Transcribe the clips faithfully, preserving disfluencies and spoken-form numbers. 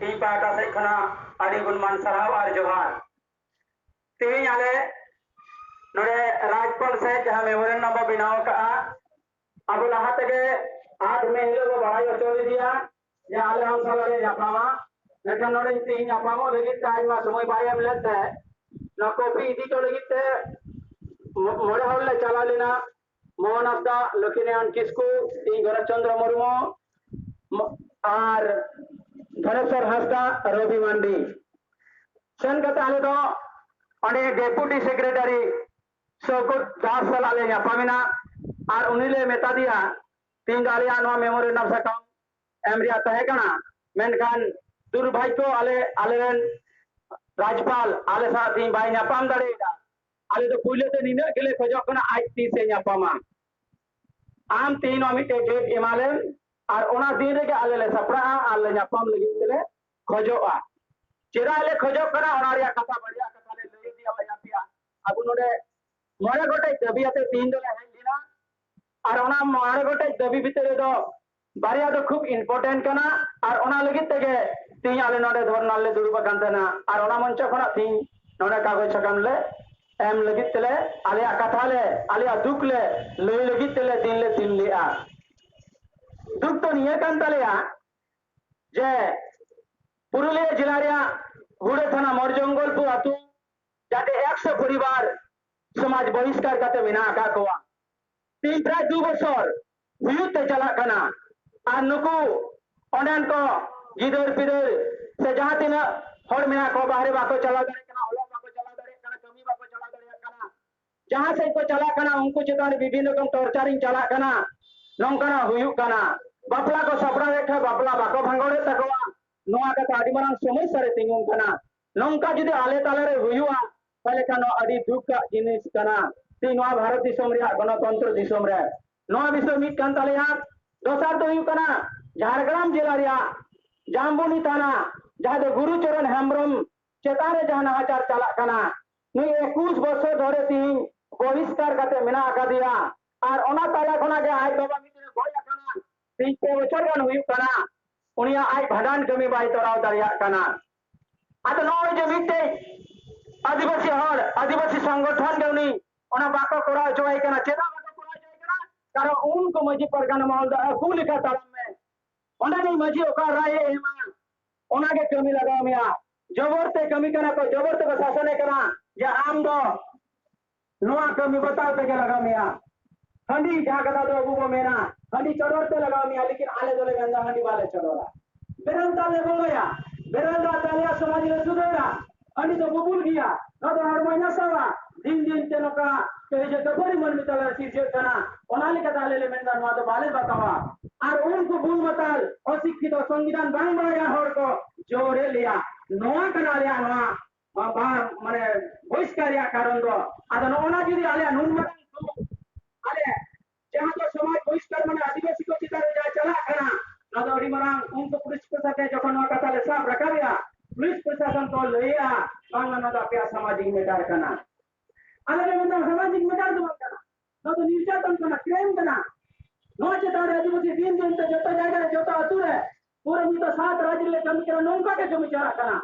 ᱤᱧ ᱯᱟᱦᱴᱟ ᱥᱮᱫ ᱠᱷᱚᱱᱟᱜ ᱟᱹᱰᱤ ᱜᱩᱱᱢᱟᱱ ᱥᱟᱨᱦᱟᱣ ᱟᱨ ᱡᱚᱦᱟᱨ᱾ ᱛᱮᱦᱮᱧ ᱟᱞᱮ ᱱᱚᱰᱮ ᱨᱟᱡᱽᱯᱟᱞ ᱥᱮᱫ ᱡᱟᱦᱟᱸ ᱢᱮᱢᱳᱨᱮᱱᱰᱟᱢ ᱵᱚ ᱵᱮᱱᱟᱣ ᱟᱠᱟᱫᱼᱟ, ᱟᱵᱚ ᱞᱟᱦᱟ ᱛᱮᱜᱮ ᱟᱴ ᱢᱮ ᱦᱤᱞᱳᱜ ᱵᱚ ᱵᱟᱲᱟᱭ ᱦᱚᱪᱚ ᱞᱮᱫᱮᱭᱟ ᱡᱮ ᱟᱞᱮ ᱟᱢ ᱥᱟᱞᱟᱜ ᱞᱮ ᱧᱟᱯᱟᱢᱟ᱾ ᱢᱮᱱᱠᱷᱟᱱ ᱱᱚᱰᱮ ᱛᱮᱦᱮᱧ ᱧᱟᱯᱟᱢᱚᱜ ᱞᱟᱹᱜᱤᱫ ᱛᱮ ᱟᱡ ᱢᱟ ᱥᱚᱢᱚᱭ ᱵᱟᱭ ᱮᱢ ᱞᱮᱫ ᱛᱮ ᱱᱚᱣᱟ ᱠᱚᱯᱤ ᱤᱫᱤ ᱦᱚᱪᱚ ᱞᱟᱹᱜᱤᱫ ᱛᱮ ᱢᱚ-, ᱢᱚᱬᱮ ᱦᱚᱲ ᱞᱮ ᱪᱟᱞᱟᱣ ᱞᱮᱱᱟ᱾ ᱢᱳᱦᱚᱱ ᱦᱟᱸᱥᱫᱟ, ᱞᱚᱠᱷᱤᱱᱟᱨᱟᱭᱚᱱ ᱠᱤᱥᱠᱩ, ᱤᱧ ᱜᱳᱨᱚᱥ ᱪᱚᱸᱫᱽᱨᱚ ᱢᱩᱨᱢᱩ, ᱢᱚ-, ᱟᱨ ᱫᱷᱚᱱᱮᱥᱚᱨ ᱦᱟᱸᱥᱫᱟ, ᱨᱚᱵᱤ ᱢᱟᱱᱰᱤ᱾ ᱥᱮᱱ ᱠᱟᱛᱮ ᱟᱞᱮ ᱫᱚ ᱚᱸᱰᱮ ᱰᱮᱯᱩᱴᱤ ᱥᱮᱠᱨᱮᱴᱟᱨᱤ ᱥᱳᱣᱠᱚᱛ ᱫᱟᱥ ᱥᱟᱞᱟᱜ ᱞᱮ ᱧᱟᱯᱟᱢ ᱮᱱᱟ᱾ ᱟᱨ ᱩᱱᱤ ᱞᱮ ᱢᱮᱛᱟ ᱫᱮᱭᱟ, "ᱛᱮᱦᱮᱧ ᱫᱚ ᱟᱞᱮᱭᱟᱜ ᱱᱚᱣᱟ ᱢᱮᱢᱳᱨᱮᱱᱰᱟᱢ ᱥᱟᱠᱟᱢ ᱮᱢ ᱨᱮᱭᱟᱜ ᱛᱟᱦᱮᱸ ᱠᱟᱱᱟ, ᱢᱮᱱᱠᱷᱟᱱ ᱫᱩᱨᱵᱷᱟᱜᱽᱭᱚ ᱟᱞᱮ, ᱟᱞᱮᱨᱮᱱ ᱨᱟᱡᱽᱯᱟᱞ ᱟᱞᱮ ᱥᱟᱶ ᱛᱮᱦᱮᱧ ᱵᱟᱭ ᱧᱟᱯᱟᱢ ᱫᱟᱲᱮᱭᱟᱫᱟ᱾ ᱟᱞᱮ ᱫᱚ ᱯᱩᱭᱞᱩ ᱛᱮ ᱱᱤᱱᱟᱹᱜ ᱜᱮᱞᱮ ᱠᱷᱚᱡᱚᱜ ᱠᱟᱱᱟ, ᱟᱡ ᱛᱤᱥᱮ ᱧᱟᱯᱟᱢᱟ᱾ ᱟᱢ ᱛᱮᱦᱮᱧ ᱱᱚᱣᱟ ᱢᱤᱫᱴᱮᱡ ᱰᱮᱴ ᱮᱢᱟ ᱞᱮᱢ, ᱟᱨ ᱚᱱᱟ ᱫᱤᱱ ᱨᱮᱜᱮ ᱟᱞᱮ ᱞᱮ ᱥᱟᱯᱲᱟᱜᱼᱟ ᱟᱨ ᱞᱮ ᱧᱟᱯᱟᱢ ᱞᱟᱹᱜᱤᱫ ᱛᱮᱞᱮ ᱠᱷᱚᱡᱚᱜᱼᱟ᱾" ᱪᱮᱫᱟᱜ ᱞᱮ ᱠᱷᱚᱡᱚᱜ ᱠᱟᱱᱟ, ᱚᱱᱟ ᱨᱮᱭᱟᱜ ᱠᱟᱛᱷᱟ, ᱵᱟᱨᱭᱟ ᱠᱟᱛᱷᱟ ᱞᱮ ᱞᱟᱹᱭ ᱤᱫᱤᱭᱟ ᱵᱚᱭᱦᱟ ᱯᱮᱭᱟ᱾ ᱟᱵᱚ ᱱᱚᱰᱮ ᱢᱚᱬᱮ ᱜᱚᱴᱮᱡ ᱫᱟᱹᱵᱤ ᱟᱛᱮ ᱛᱮᱦᱮᱧ ᱫᱚᱞᱮ ᱦᱮᱡ ᱞᱮᱱᱟ, ᱟᱨ ᱚᱱᱟ ᱢᱚᱬᱮ ᱜᱚᱴᱮᱡ ᱫᱟᱹᱵᱤ ᱵᱷᱤᱛᱤᱨ ᱨᱮᱫᱚ ᱵᱟᱨᱭᱟ ᱫᱚ ᱠᱷᱩᱵ important ᱠᱟᱱᱟ, ᱟᱨ ᱚᱱᱟ ᱞᱟᱹᱜᱤᱫ ᱛᱮᱜᱮ ᱛᱮᱦᱮᱧ ᱟᱞᱮ ᱱᱚᱰᱮ ᱫᱷᱚᱨᱱᱟ ᱞᱮ ᱫᱩᱲᱩᱵ ᱟᱠᱟᱱ ᱛᱟᱦᱮᱱᱟ, ᱟᱨ ᱚᱱᱟ ᱢᱚᱧᱪᱚ ᱠᱷᱚᱱᱟᱜ ᱛᱮᱦᱮᱧ ᱱᱚᱰᱮ ᱠᱟᱜᱚᱡᱽ ᱥᱟᱠᱟᱢ ᱞᱮ ᱮᱢ ᱞᱟᱹᱜᱤᱫ ᱛᱮᱞᱮ, ᱟᱞᱮᱭᱟᱜ ᱠᱟᱛᱷᱟ ᱞᱮ, ᱟᱞᱮᱭᱟᱜ ᱫᱩᱠ ᱞᱮ ᱞᱟᱹᱭ ᱞᱟᱹᱜᱤᱫ ᱛᱮᱞᱮ ᱫᱤᱱ ᱞᱮ ᱫᱤᱱ ᱞᱮᱜᱼᱟ᱾ ᱫᱩᱠ ᱫᱚ ᱱᱤᱭᱟᱹ ᱠᱟᱱ ᱛᱟᱞᱮᱭᱟ ᱡᱮ ᱯᱩᱨᱩᱞᱤᱭᱟᱹ ᱡᱮᱞᱟ ᱨᱮᱭᱟᱜ ᱦᱩᱲᱟᱹ ᱛᱷᱟᱱᱟ ᱢᱚᱨᱡᱚᱝᱜᱚᱞᱯᱩᱨ ᱟᱹᱛᱩ ᱡᱟᱛᱮ ᱮᱠᱥᱚ ᱯᱚᱨᱤᱵᱟᱨ ᱥᱚᱢᱟᱡᱽ ᱵᱚᱦᱤᱥᱠᱟᱨ ᱠᱟᱛᱮ ᱢᱮᱱᱟᱜ ᱟᱠᱟᱫ ᱠᱚᱣᱟ᱾ ᱛᱤᱦᱤᱧ ᱯᱨᱟᱭ ᱫᱩ ᱵᱚᱪᱷᱚᱨ ᱦᱩᱭᱩᱜ ᱛᱮ ᱪᱟᱞᱟᱜ ᱠᱟᱱᱟ, ᱟᱨ ᱱᱩᱠᱩ ᱚᱸᱰᱮᱱ ᱠᱚ ᱜᱤᱫᱟᱹᱨ ᱯᱤᱫᱟᱹᱨ ᱥᱮ ᱡᱟᱦᱟᱸ ᱛᱤᱱᱟᱹᱜ ᱦᱚᱲ ᱢᱮᱱᱟᱜ ᱠᱚ, ᱵᱟᱦᱨᱮ ᱵᱟᱠᱚ ᱪᱟᱞᱟᱣ ᱫᱟᱲᱮᱭᱟᱜ ᱠᱟᱱᱟ, ᱚᱞᱚᱜ ᱵᱟᱠᱚ ᱪᱟᱞᱟᱣ ᱫᱟᱲᱮᱭᱟᱜ ᱠᱟᱱᱟ, ᱠᱟᱹᱢᱤ ᱵᱟᱠᱚ ᱪᱟᱞᱟᱣ ᱫᱟᱲᱮᱭᱟᱜ ᱠᱟᱱᱟ, ᱡᱟᱦᱟᱸ ᱥᱮᱫ ᱠᱚ ᱪᱟᱞᱟᱜ ᱠᱟᱱᱟ, ᱩᱱᱠᱩ ᱪᱮᱛᱟᱱ ᱨᱮ ᱵᱤᱵᱷᱤᱱᱱ ᱨᱚᱠᱚᱢ torturing ᱪᱟᱞᱟᱜ ᱠᱟᱱᱟ, ᱱᱚᱝᱠᱟᱱᱟᱜ ᱦᱩᱭᱩᱜ ᱠᱟᱱᱟ᱾ ᱵᱟᱯᱞᱟ ᱠᱚ ᱥᱟᱯᱲᱟᱣᱮᱫ ᱠᱷᱟᱱ ᱵᱟᱯᱞᱟ ᱵᱟᱠᱚ ᱵᱷᱟᱸᱜᱚᱲᱮᱫ ᱛᱟᱠᱚᱣᱟ, ᱱᱚᱣᱟ ᱠᱟᱛᱷᱟ ᱟᱹᱰᱤ ᱢᱟᱨᱟᱝ ᱥᱚᱢᱚᱥᱥᱟ ᱨᱮ ᱛᱤᱸᱜᱩᱱ ᱠᱟᱱᱟ᱾ ᱱᱚᱝᱠᱟ ᱡᱩᱫᱤ ᱟᱞᱮ ᱛᱟᱞᱟᱨᱮ ᱦᱩᱭᱩᱜᱼᱟ, ᱛᱟᱦᱞᱮ ᱠᱷᱟᱱ ᱱᱚᱣᱟ ᱟᱹᱰᱤ ᱫᱩᱠ ᱨᱮᱭᱟᱜ ᱡᱤᱱᱤᱥ ᱠᱟᱱᱟ᱾ ᱛᱮᱦᱮᱧ ᱱᱚᱣᱟ ᱵᱷᱟᱨᱚᱛ ᱫᱤᱥᱚᱢ ᱨᱮᱭᱟᱜ ᱜᱚᱱᱚᱛᱚᱱᱛᱨᱚ ᱫᱤᱥᱚᱢ ᱨᱮ ᱱᱚᱣᱟ ᱵᱤᱥᱚᱭ ᱢᱤᱫ ᱠᱟᱱ ᱛᱟᱞᱮᱭᱟ᱾ ᱫᱚᱥᱟᱨ ᱫᱚ ᱦᱩᱭᱩᱜ ᱠᱟᱱᱟ ᱡᱷᱟᱲᱜᱨᱟᱢ ᱡᱮᱞᱟ ᱨᱮᱭᱟᱜ ᱡᱟᱢᱵᱚᱱᱤ ᱛᱷᱟᱱᱟ, ᱡᱟᱦᱟᱸ ᱫᱚ ᱜᱩᱨᱩ ᱪᱚᱨᱚᱱ ᱦᱮᱢᱵᱨᱚᱢ ᱪᱮᱛᱟᱱ ᱨᱮ ᱡᱟᱦᱟᱸ ᱱᱟᱦᱟᱪᱟᱨ ᱪᱟᱞᱟᱜ ᱠᱟᱱᱟ, ᱱᱩᱭ ᱮᱠᱩᱥ ᱵᱚᱪᱷᱚᱨ ᱫᱷᱚᱨᱮ ᱛᱤᱦᱤᱧ ᱵᱚᱦᱤᱥᱠᱟᱨ ᱠᱟᱛᱮ ᱢᱮᱱᱟᱜ ᱟᱠᱟᱫᱮᱭᱟ᱾ ᱟᱨ ᱚᱱᱟ ᱛᱟᱞᱟ ᱠᱷᱚᱱᱟᱜ ᱜᱮ ᱟᱡ ᱵᱟᱵᱟ ᱢᱤᱫ ᱫᱤᱱᱮ ᱜᱚᱡ ᱟᱠᱟᱱᱟ, ᱛᱤᱦᱤᱧ ᱯᱮ ᱵᱚᱪᱷᱚᱨ ᱜᱟᱱ ᱦᱩᱭᱩᱜ ᱠᱟᱱᱟ᱾ ᱩᱱᱤᱭᱟᱜ ᱟᱡ ᱵᱷᱟᱸᱰᱟᱱ ᱠᱟᱹᱢᱤ ᱵᱟᱭ ᱛᱚᱨᱟᱣ ᱫᱟᱲᱮᱭᱟᱜ ᱠᱟᱱᱟ᱾ ᱟᱫᱚ ᱱᱚᱜᱼᱚᱭ ᱡᱮ ᱢᱤᱫᱴᱮᱡ ᱟᱹᱫᱤᱵᱟᱹᱥᱤ ᱦᱚᱲ, ᱟᱹᱫᱤᱵᱟᱹᱥᱤ ᱥᱚᱝᱜᱚᱴᱷᱚᱱ ᱜᱮ ᱩᱱᱤ ᱚᱱᱟ ᱵᱟᱠᱚ ᱠᱚᱨᱟᱣ ᱦᱚᱪᱚᱣᱟᱭ ᱠᱟᱱᱟ᱾ ᱪᱮᱫᱟᱜ ᱵᱟᱠᱚ ᱠᱚᱨᱟᱣ ᱦᱚᱪᱚᱣᱟᱭ ᱠᱟᱱᱟ? ᱠᱟᱨᱚᱱ ᱩᱱᱠᱩ ᱢᱟᱹᱡᱷᱤ ᱯᱟᱨᱜᱟᱱᱟ ᱢᱚᱦᱚᱞ ᱫᱚ ᱟᱹᱠᱩ ᱞᱮᱠᱟ ᱛᱟᱲᱟᱢ ᱢᱮ, ᱚᱸᱰᱮᱱᱤᱡ ᱢᱟᱹᱡᱷᱤ ᱚᱠᱟ ᱨᱟᱭ ᱮ ᱮᱢᱟ, ᱚᱱᱟᱜᱮ ᱠᱟᱹᱢᱤ ᱞᱟᱜᱟᱣ ᱢᱮᱭᱟ᱾ ᱡᱚᱵᱚᱨ ᱛᱮ ᱠᱟᱹᱢᱤ ᱠᱟᱱᱟ ᱠᱚ, ᱡᱚᱵᱚᱨ ᱛᱮᱠᱚ ᱥᱟᱥᱚᱱᱮ ᱠᱟᱱᱟ ᱡᱮ ᱟᱢ ᱫᱚ ᱱᱚᱣᱟ ᱠᱟᱹᱢᱤ ᱵᱟᱛᱟᱣ ᱛᱮᱜᱮ ᱞᱟᱜᱟᱣ ᱢᱮᱭᱟ᱾ ᱦᱟᱺᱰᱤ, ᱡᱟᱦᱟᱸ ᱠᱟᱛᱷᱟ ᱫᱚ ᱟᱵᱚ ᱵᱚ ᱢᱮᱱᱟ, ᱦᱟᱺᱰᱤ ᱪᱚᱰᱚᱨ ᱛᱮ ᱞᱟᱜᱟᱣ ᱢᱮᱭᱟ, ᱞᱮᱠᱤᱱ ᱟᱞᱮ ᱫᱚᱞᱮ ᱢᱮᱱᱫᱟ ᱦᱟᱺᱰᱤ ᱵᱟᱞᱮ ᱪᱚᱰᱚᱨᱟ᱾ ᱵᱮᱨᱮᱞ ᱫᱟᱜ ᱞᱮ ᱵᱚᱸᱜᱟᱭᱟ, ᱵᱮᱨᱮᱞ ᱫᱟᱜ ᱛᱮ ᱟᱞᱮᱭᱟᱜ ᱥᱚᱢᱟᱡᱽ ᱞᱮ ᱥᱩᱫᱷᱟᱹᱨᱟ᱾ ᱦᱟᱺᱰᱤ ᱫᱚ ᱵᱩᱵᱩᱞ ᱜᱮᱭᱟ, ᱱᱚᱣᱟ ᱫᱚ ᱦᱚᱲᱢᱚᱭ ᱱᱟᱥᱟᱣᱟ᱾ ᱫᱤᱱ ᱫᱤᱱ ᱛᱮ ᱱᱚᱝᱠᱟ ᱠᱟᱹᱭᱡᱟᱹ ᱠᱷᱟᱹᱯᱟᱹᱨᱤ ᱢᱟᱹᱱᱢᱤ ᱛᱟᱞᱟᱨᱮ ᱥᱤᱨᱡᱟᱹᱜ ᱠᱟᱱᱟ᱾ ᱚᱱᱟ ᱞᱮᱠᱟᱛᱮ ᱟᱞᱮ ᱞᱮ ᱢᱮᱱᱫᱟ, ᱱᱚᱣᱟ ᱫᱚ ᱵᱟᱞᱮ ᱵᱟᱛᱟᱣᱟ᱾ ᱟᱨ ᱩᱱᱠᱩ ᱵᱩᱞ ᱢᱟᱛᱟᱞ, ᱚᱥᱤᱠᱠᱷᱤᱛᱚ, ᱥᱚᱝᱵᱤᱫᱷᱟᱱ ᱵᱟᱝ ᱵᱟᱲᱟᱭᱟ ᱦᱚᱲ ᱠᱚ ᱡᱳᱨᱮᱫ ᱞᱮᱭᱟ᱾ ᱱᱚᱣᱟ ᱠᱟᱱᱟ ᱟᱞᱮᱭᱟᱜ ᱱᱚᱣᱟ ᱵᱟ-, ᱵᱟ-, ᱢᱟᱱᱮ ᱵᱚᱦᱤᱥᱠᱟᱨ ᱨᱮᱭᱟᱜ ᱠᱟᱨᱚᱱ ᱫᱚ᱾ ᱟᱫᱚ ᱱᱚᱜᱼᱚ ᱱᱟ ᱡᱩᱫᱤ ᱟᱞᱮᱭᱟᱜ ᱱᱩᱱ ᱢᱟᱨᱟᱝ ᱫᱩᱠ, ᱟᱞᱮ ᱡᱟᱦᱟᱸ ᱫᱚ ᱥᱚᱢᱟᱡᱽ ᱵᱚᱦᱤᱥᱠᱟᱨ ᱢᱟᱱᱮ ᱟᱹᱫᱤᱵᱟᱹᱥᱤ ᱠᱚ ᱪᱮᱛᱟᱱ ᱨᱮ ᱡᱟᱦᱟᱸ ᱪᱟᱞᱟᱜ ᱠᱟᱱᱟ, ᱱᱚᱣᱟ ᱫᱚ ᱟᱹᱰᱤ ᱢᱟᱨᱟᱝ᱾ ᱩᱱᱠᱩ ᱯᱩᱞᱤᱥ ᱯᱨᱚᱥᱟᱥᱚᱱ ᱡᱚᱠᱷᱚᱱ ᱱᱚᱣᱟ ᱠᱟᱛᱷᱟ ᱞᱮ ᱥᱟᱵ ᱨᱟᱠᱟᱵᱮᱜᱼᱟ, ᱯᱩᱞᱤᱥ ᱯᱨᱚᱥᱟᱥᱚᱱ ᱠᱚ ᱞᱟᱹᱭᱮᱜᱼᱟ, ᱵᱟᱝ, ᱱᱚᱣᱟ ᱫᱚ ᱟᱯᱮᱭᱟᱜ ᱥᱟᱢᱟᱡᱤᱠ ᱢᱮᱴᱟᱨ ᱠᱟᱱᱟ᱾ ᱟᱞᱮ ᱞᱮ ᱢᱮᱱᱫᱟ ᱥᱟᱢᱟᱡᱤᱠ ᱢᱮᱴᱟᱨ ᱫᱚ ᱵᱟᱝ ᱠᱟᱱᱟ, ᱱᱚᱣᱟ ᱫᱚ ᱱᱤᱨᱡᱟᱛᱚᱱ ᱠᱟᱱᱟ, ᱠᱨᱟᱭᱤᱢ ᱠᱟᱱᱟ᱾ ᱱᱚᱣᱟ ᱪᱮᱛᱟᱱ ᱨᱮ ᱟᱹᱫᱤᱵᱟᱹᱥᱤ ᱫᱤᱱ ᱫᱤᱱ ᱛᱮ ᱡᱚᱛᱚ ᱡᱟᱭᱜᱟ ᱨᱮ, ᱡᱚᱛᱚ ᱟᱹᱛᱩ ᱨᱮ, ᱯᱩᱨᱟᱹ ᱱᱤᱛᱚᱜ ᱥᱟᱛ ᱨᱟᱡᱽ ᱨᱮᱞᱮ ᱠᱟᱹᱢᱤ ᱠᱟᱱᱟ, ᱱᱚᱝᱠᱟ ᱜᱮ ᱠᱟᱹᱢᱤ ᱪᱟᱞᱟᱜ ᱠᱟᱱᱟ᱾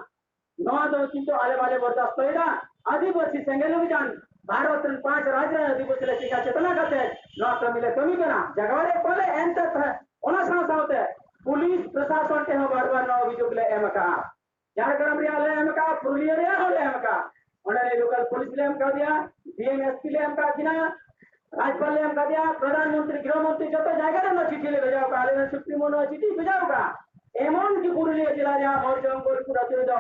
ᱱᱚᱣᱟ ᱫᱚ ᱠᱤᱱᱛᱩ ᱟᱞᱮ ᱵᱟᱞᱮ ᱵᱚᱨᱫᱟᱥᱛᱚᱭᱮᱫᱟ᱾ ᱟᱹᱫᱤᱵᱟᱹᱥᱤ ᱥᱮᱸᱜᱮᱞ ᱚᱵᱷᱤᱡᱟᱱ, ᱵᱷᱟᱨᱚᱛ ᱨᱮᱱ ᱯᱟᱸᱪ ᱨᱟᱡᱽ ᱨᱮᱱ ᱟᱹᱫᱤᱵᱟᱹᱥᱤ ᱞᱮ ᱪᱮᱠᱟ ᱪᱮᱛᱱᱟ ᱠᱟᱛᱮ ᱱᱚᱣᱟ ᱠᱟᱹᱢᱤ ᱞᱮ ᱠᱟᱹᱢᱤ ᱠᱟᱱᱟ᱾ ᱡᱟᱜᱟᱣ ᱨᱮ ᱯᱟᱞᱮ ᱮᱱᱛᱮ ᱛᱟᱦᱮᱸ, ᱚᱱᱟ ᱥᱟᱶ ᱥᱟᱶᱛᱮ ᱯᱩᱞᱤᱥ ᱯᱨᱚᱥᱟᱥᱚᱱ ᱴᱷᱮᱱ ᱦᱚᱸ ᱵᱟᱨ ᱵᱟᱨ ᱱᱚᱣᱟ ᱚᱵᱷᱤᱡᱳᱜᱽ ᱞᱮ ᱮᱢ ᱟᱠᱟᱫᱼᱟ᱾ ᱡᱷᱟᱲᱜᱨᱟᱢ ᱨᱮᱭᱟᱜ ᱞᱮ ᱮᱢ ᱟᱠᱟᱫᱼᱟ, ᱯᱩᱨᱩᱞᱤᱭᱟᱹ ᱨᱮᱭᱟᱜ ᱦᱚᱸ ᱞᱮ ᱮᱢ ᱟᱠᱟᱫᱼᱟ᱾ ᱚᱸᱰᱮ ᱞᱳᱠᱟᱞ ᱯᱩᱞᱤᱥ ᱞᱮ ᱮᱢ ᱠᱟᱣᱫᱮᱭᱟ, ᱰᱤ ᱮᱢ ᱮᱥ ᱯᱤ ᱞᱮ ᱮᱢ ᱠᱟᱣ ᱠᱤᱱᱟ, ᱨᱟᱡᱽᱯᱟᱞ ᱞᱮ ᱮᱢ ᱠᱟᱫᱮᱭᱟ, ᱯᱨᱚᱫᱷᱟᱱ ᱢᱚᱱᱛᱨᱤ, ᱜᱨᱤᱦᱚ ᱢᱚᱱᱛᱨᱤ, ᱡᱚᱛᱚ ᱡᱟᱭᱜᱟ ᱨᱮ ᱱᱚᱣᱟ ᱪᱤᱴᱷᱤ ᱞᱮ ᱵᱷᱮᱡᱟ ᱟᱠᱟᱫᱼᱟ, ᱟᱞᱮ ᱨᱮᱱ ᱥᱩᱯᱨᱤᱢᱳ ᱱᱚᱣᱟ ᱪᱤᱴᱷᱤ ᱵᱷᱮᱡᱟ ᱟᱠᱟᱫᱼᱟ᱾ ᱮᱢᱚᱱ ᱠᱤ ᱯᱩᱨᱩᱞᱤᱭᱟᱹ ᱡᱮᱞᱟ ᱨᱮᱭᱟᱜ ᱢᱚᱭᱩᱨᱵᱷᱚᱸᱡᱽ ᱜᱳᱨᱠᱷᱯᱩᱨ ᱟᱹᱛᱩ ᱨᱮᱫᱚ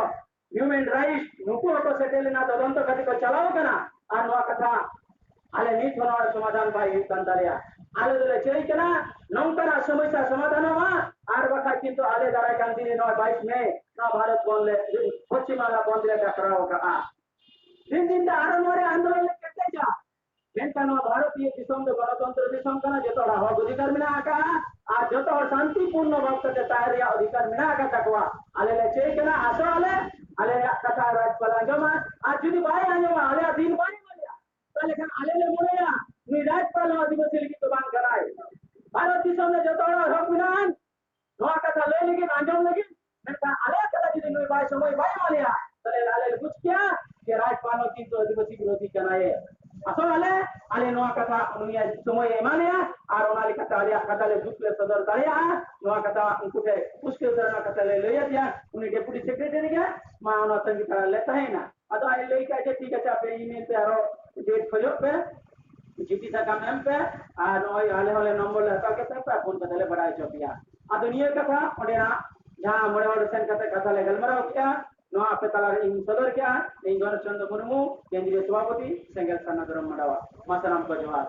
ᱦᱤᱭᱩᱢᱮᱱ ᱨᱟᱭᱤᱴᱥ ᱱᱩᱠᱩ ᱦᱚᱸᱠᱚ ᱥᱮᱴᱮᱨ ᱞᱮᱱᱟ, ᱛᱚᱫᱚᱱᱛᱚ ᱠᱷᱟᱹᱛᱤᱨ ᱠᱚ ᱪᱟᱞᱟᱣ ᱠᱟᱱᱟ᱾ ᱟᱨ ᱱᱚᱣᱟ ᱠᱟᱛᱷᱟ ᱟᱞᱮ ᱱᱤᱛ ᱦᱚᱸ ᱱᱚᱣᱟ ᱥᱚᱢᱟᱫᱷᱟᱱ ᱵᱟᱭ ᱦᱩᱭᱩᱜ ᱠᱟᱱ ᱛᱟᱞᱮᱭᱟ᱾ ᱟᱞᱮ ᱫᱚᱞᱮ ᱪᱟᱹᱭ ᱠᱟᱱᱟ ᱱᱚᱝᱠᱟᱱᱟᱜ ᱥᱚᱢᱚᱥᱥᱟ ᱥᱚᱢᱟᱫᱷᱟᱱᱚᱜ ᱢᱟ, ᱟᱨ ᱵᱟᱠᱷᱟᱡ ᱠᱤᱱᱛᱩ ᱟᱞᱮ ᱫᱟᱨᱟᱭ ᱠᱟᱱ ᱫᱤᱱ ᱨᱮ ᱱᱚᱣᱟ ᱵᱟᱭᱤᱥ ᱢᱮ ᱱᱚᱣᱟ ᱵᱷᱟᱨᱚᱛ ᱵᱚᱱᱫ ᱞᱮ, ᱯᱚᱥᱪᱤᱢ ᱵᱟᱝᱞᱟ ᱵᱚᱱᱫ ᱞᱮ ᱰᱟᱠᱨᱟᱣ ᱟᱠᱟᱫᱼᱟ᱾ ᱫᱤᱱ ᱫᱤᱱ ᱛᱮ ᱟᱨᱚ ᱱᱚᱣᱟ ᱨᱮ ᱟᱱᱫᱳᱞᱚᱱ ᱞᱮ ᱠᱮᱴᱮᱡᱟ᱾ ᱢᱮᱱᱠᱷᱟᱱ ᱱᱚᱣᱟ ᱵᱷᱟᱨᱚᱛᱤᱭᱚ ᱫᱤᱥᱚᱢ ᱫᱚ ᱜᱚᱱᱚᱛᱚᱱᱛᱨᱚ ᱫᱤᱥᱚᱢ ᱠᱟᱱᱟ, ᱡᱚᱛᱚ ᱦᱚᱲᱟᱜ ᱦᱚᱠ ᱚᱫᱷᱤᱠᱟᱨ ᱢᱮᱱᱟᱜ ᱟᱠᱟᱫᱼᱟ ᱟᱨ ᱡᱚᱛᱚ ᱦᱚᱲ ᱥᱟᱱᱛᱤᱯᱩᱨᱱᱚ ᱵᱷᱟᱵ ᱛᱮ ᱛᱟᱦᱮᱸ ᱨᱮᱭᱟᱜ ᱚᱫᱷᱤᱠᱟᱨ ᱢᱮᱱᱟᱜ ᱟᱠᱟᱫ ᱛᱟᱠᱚᱣᱟ᱾ ᱟᱞᱮ ᱞᱮ ᱪᱟᱹᱭ ᱠᱟᱱᱟ, ᱟᱥᱚᱜ ᱟᱞᱮ ᱟᱞᱮᱭᱟᱜ ᱠᱟᱛᱷᱟ ᱨᱟᱡᱽᱯᱟᱞ ᱟᱸᱡᱚᱢᱟ, ᱟᱨ ᱡᱩᱫᱤ ᱵᱟᱭ ᱟᱸᱡᱚᱢᱟ, ᱟᱞᱮᱭᱟᱜ ᱫᱤᱱ ᱵᱟᱭ ᱮᱢᱟ ᱞᱮᱭᱟ, ᱛᱟᱦᱞᱮ ᱠᱷᱟᱱ ᱟᱞᱮ ᱞᱮ ᱢᱚᱱᱮᱭᱟ ᱱᱩᱭ ᱨᱟᱡᱽᱯᱟᱞ ᱦᱚᱸ ᱟᱹᱫᱤᱵᱟᱹᱥᱤ ᱞᱟᱹᱜᱤᱫ ᱫᱚ ᱵᱟᱝ ᱠᱟᱱᱟᱭ᱾ ᱵᱷᱟᱨᱚᱛ ᱫᱤᱥᱚᱢ ᱨᱮ ᱡᱚᱛᱚ ᱦᱚᱲᱟᱜ ᱦᱚᱠ ᱢᱮᱱᱟᱜᱼᱟ᱾ ᱱᱚᱣᱟ ᱠᱟᱛᱷᱟ ᱞᱟᱹᱭ ᱞᱟᱹᱜᱤᱫ ᱥᱚᱢᱚᱭ ᱵᱟᱭ ᱮᱢᱟ ᱞᱮᱭᱟ, ᱛᱟᱦᱞᱮ ᱟᱞᱮ ᱞᱮ ᱵᱩᱡᱽ ᱠᱮᱭᱟ ᱡᱮ ᱨᱟᱡᱽᱯᱟᱞ ᱦᱚᱸ ᱠᱤᱱᱛᱩ ᱟᱹᱫᱤᱵᱟᱹᱥᱤ ᱵᱤᱨᱳᱫᱷᱤ ᱠᱟᱱᱟᱭᱮ᱾ ᱟᱥᱚᱞ ᱟᱞᱮ, ᱟᱞᱮ ᱱᱚᱣᱟ ᱠᱟᱛᱷᱟ ᱩᱱᱤᱭᱟᱜ ᱥᱚᱢᱚᱭᱮ ᱮᱢᱟ ᱞᱮᱭᱟ ᱟᱨ ᱚᱱᱟ ᱞᱮᱠᱟᱛᱮ ᱟᱞᱮᱭᱟᱜ ᱠᱟᱛᱷᱟ ᱞᱮ ᱡᱩᱛ ᱞᱮ ᱥᱚᱫᱚᱨ ᱫᱟᱲᱮᱭᱟᱜᱼᱟ᱾ ᱱᱚᱣᱟ ᱠᱟᱛᱷᱟ ᱩᱱᱠᱩ ᱴᱷᱮᱱ ᱯᱩᱥᱴᱟᱹᱣ ᱫᱷᱟᱨᱟ ᱠᱟᱛᱷᱟ ᱞᱮ ᱞᱟᱹᱭ ᱟᱫᱮᱭᱟ᱾ ᱩᱱᱤ ᱰᱮᱯᱩᱴᱤ ᱥᱮᱠᱨᱮᱴᱟᱨᱤ ᱜᱮ ᱢᱟ ᱚᱱᱟ ᱛᱟᱺᱜᱤ ᱛᱟᱲᱟᱜ ᱞᱮ ᱛᱟᱦᱮᱸᱭᱮᱱᱟ᱾ ᱟᱫᱚ ᱟᱡ ᱞᱟᱹᱭ ᱠᱮᱫᱟ ᱡᱮ, "ᱴᱷᱤᱠ ᱟᱪᱷᱮ, ᱟᱯᱮ ᱤᱢᱮᱞ ᱛᱮ ᱟᱨᱚ ᱰᱮᱴ ᱠᱷᱚᱡᱚᱜ ᱯᱮ, ᱪᱤᱴᱷᱤ ᱥᱟᱠᱟᱢ ᱮᱢ ᱯᱮ, ᱟᱨ ᱱᱚᱜᱼᱚᱭ ᱟᱞᱮ ᱦᱚᱸᱞᱮ ᱱᱚᱢᱵᱚᱨ ᱞᱮ ᱦᱟᱛᱟᱣ ᱠᱮᱫ ᱛᱟᱯᱮ, ᱯᱷᱳᱱ ᱠᱟᱛᱮ ᱞᱮ ᱵᱟᱲᱟᱭ ᱦᱚᱪᱚ ᱯᱮᱭᱟ᱾" ᱟᱫᱚ ᱱᱤᱭᱟᱹ ᱠᱟᱛᱷᱟ ᱚᱸᱰᱮᱱᱟᱜ ᱡᱟᱦᱟᱸ ᱢᱚᱬᱮ ᱦᱚᱲ ᱥᱮᱱ ᱠᱟᱛᱮ ᱠᱟᱛᱷᱟ ᱞᱮ ᱜᱟᱞᱢᱟᱨᱟᱣ ᱠᱮᱫᱼᱟ, ᱱᱚᱣᱟ ᱟᱯᱮ ᱛᱟᱞᱟᱨᱮ ᱤᱧ ᱥᱚᱫᱚᱨ ᱠᱮᱫᱼᱟ᱾ ᱤᱧ ᱜᱚᱱᱮᱥ ᱪᱚᱱᱫᱨᱚ ᱢᱩᱨᱢᱩ, ᱠᱮᱱᱫᱨᱤᱭᱚ ᱥᱚᱵᱷᱟᱯᱚᱛᱤ, ᱥᱮᱸᱜᱮᱞ ᱥᱟᱨᱱᱟ ᱫᱷᱚᱨᱚᱢ ᱢᱟᱰᱟᱣᱟ᱾ ᱢᱟ ᱥᱟᱱᱟᱢ ᱠᱚ ᱡᱚᱦᱟᱨ᱾